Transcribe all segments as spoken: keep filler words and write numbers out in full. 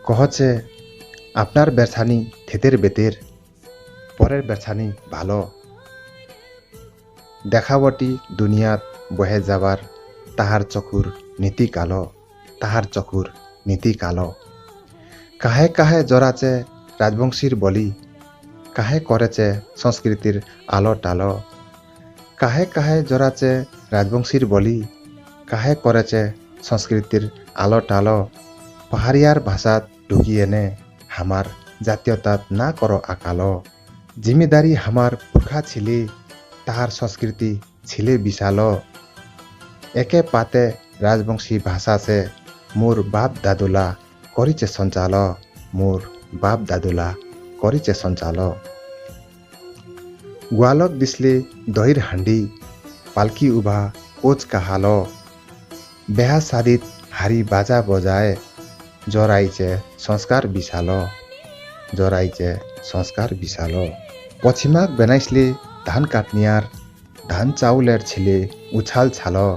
কহছে, আপনার বেরছানি থেতের বেতের, পরের বেরছানি ভালো। দেখাবটি দুনিয়াত বহে যাবার, তাহার চকুর নীতি কালো, তাহার চকুর নীতি কালো। কাহে কাহে জরাছে রাজবংশীর বলি, কাহে করেছে সংস্কৃতির আলো টালো। কাহে কাহে জরাছে রাজবংশীর বলি, কাহে করেছে সংস্কৃতির আলো টালো। পাহাড়িয়ার ভাষাত ঢুকিয়েনে, হামার জাতীয়তাত না করো আকালো। জিমিদারি হামার পুরখা ছিলে, তাহার সংস্কৃতি ছিলে বিশালো। একে পাতে রাজবংশী ভাষাসে, মোর বাপ দাদুলা করিছে সঞ্চালো, মোর বাপ দাদুলা করিছে সঞ্চালো। গোয়ালক দিসলে দহির হান্ডি, পালকি উভা কোচ কাহালো। বেহা শাদিত হারি বাজা বজায়, জরাইছে সংস্কার বিশালো, জরাইছে সংস্কার বিশালো। পশ্চিমাক বেনাইসলে ধান কাটনিয়ার, ধান চাউলের ছিলে উছাল ছালো।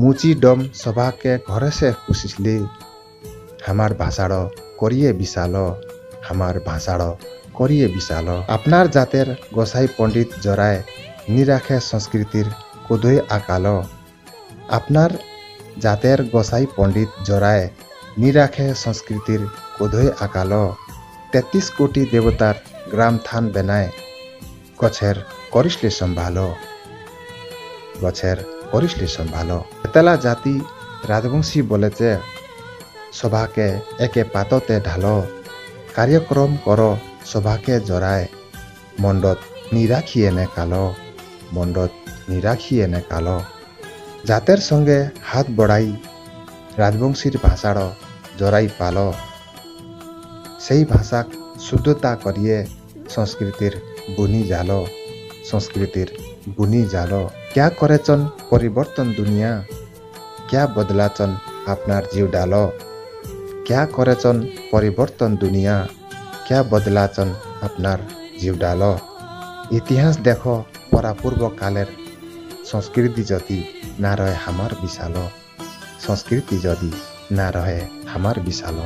মুচি ডম সভাকে ঘরেসে পুষিসলে, হামার ভাষাড় করিয়ে বিশালো, হামার ভাষাড় করিয়ে বিশালো। আপনার জাতের গোসাই পণ্ডিত জরায়, নিরাখে সংস্কৃতির কুদৈ আকালো। আপনার জাতের গোসাই পণ্ডিত জরায়, নিরাখে সংস্কৃতির কুদৈ আকালো। তেত্রিশ কোটি দেবতার গ্রাম থান বেনায়, গছের করিসলে সম্ভালো, গছের করিসলে সম্ভালো। এতালা জাতি রাজবংশী বলেছে, সভাকে একে পাততে ঢালো। কার্যক্রম করো সভাকে জরায়, মণ্ডত নিরাখিয়েনে কালো, মণ্ডত নিরাখিয়েনে কালো। জাতের সঙ্গে হাত বড়াই, রাজবংশীর ভাষাড় জরাই পালো। সেই ভাষাক শুদ্ধতা করিয়ে সংস্কৃতির বুনি জালো, সংস্কৃতির বুনি জালো। ক্যা করেছন পরিবর্তন দুনিয়া, ক্যা বদলাছন আপনার জিউ ডালো। ক্যা করেছন পরিবর্তন দুনিয়া, ক্যা বদলাছন আপনার জিউ ডালো। ইতিহাস দেখো পরাপূর্ব কালের, সংস্কৃতি যদি না রহে হামার বিশালো, সংস্কৃতি যদি না রহে হামার বিশালো।